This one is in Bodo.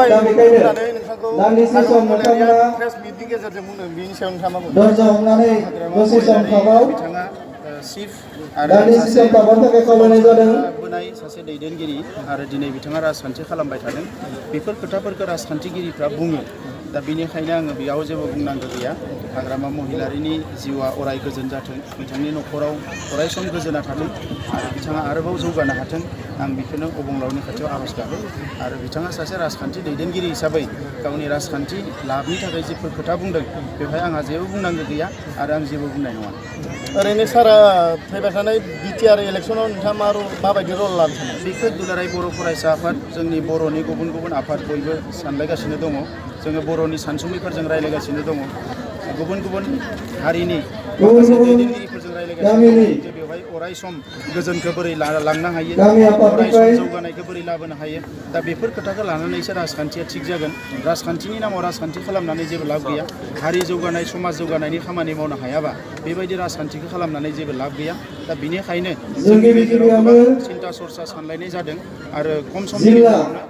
दा बेखायनो दान्दिसे सम नोंथांमोना दरजा हमनानै दसे सम थाबाव दान्दिसे सम थाबावनो थाखाय खावलायनाय जादों। सासे दैदेनगिरि आरो दिनै बिथाङा राजखान्थि खालामबाय थादों बेफोर खोथाफोरखौ राजखान्थिगिरिफ्रा बुङो दा बेनिखायनो आङो बेयाव जेबो बुंनांगौ गैया। हाग्रामा महिलारिनि जिउआ अराय गोजोन जाथों बिथांनि न'खराव अरायसम गोजोना थाथों आरो बिथाङा आरोबाव जौगानो हाथों आं बेखौनो अबंलावरिनि खाथियाव आर'ज गाबो आरो बिथाङा सासे राजखान्थि दैदेनगिरि हिसाबै गावनि राजखान्थि लाबनि थाखाय जेफोर खोथा बुंदों बेवहाय आंहा जेबो बुंनांगौ गैया आरो आं जेबो बुंनाय नङा। ओरैनो सारा फैबाय थानाय बिटिआर इलेक्सनाव नोंथाङा माबायदि रल लानो सानो? बेखौ दुलाराय बर' फरायसा आफाद जोंनि बर'नि गुबुन गुबुन आफाद बयबो सानलायगासिनो दङ। जोङो बर'नि सानसुमैफोरजों रायज्लायगासिनो दङ। गुबुन गुबुन हारिनि माखासे दैदेनगिरिफोरजों रायज्लायगासिनो दङ जे बेवहाय अराय सम गोजोनखौ बोरै लांनो हायो अराय सम जौगानायखौ बोरै लाबोनो हायो दा बेफोर खोथाखौ लानानैसो राजखान्थिया थिग जागोन। राजखान्थिनि नामाव राजखान्थि खालामनानै जेबो लाब गैया। हारि जौगानाय समाज जौगानायनि खामानि मावनो हायाबा बेबायदि राजखान्थिखौ खालामनानै जेबो लाब गैया। दा बेनिखायनो जोंनि गेजेराव गोबां सिन्था सरसा सानलायनाय जादों आरो खम समनि गेजेरावनो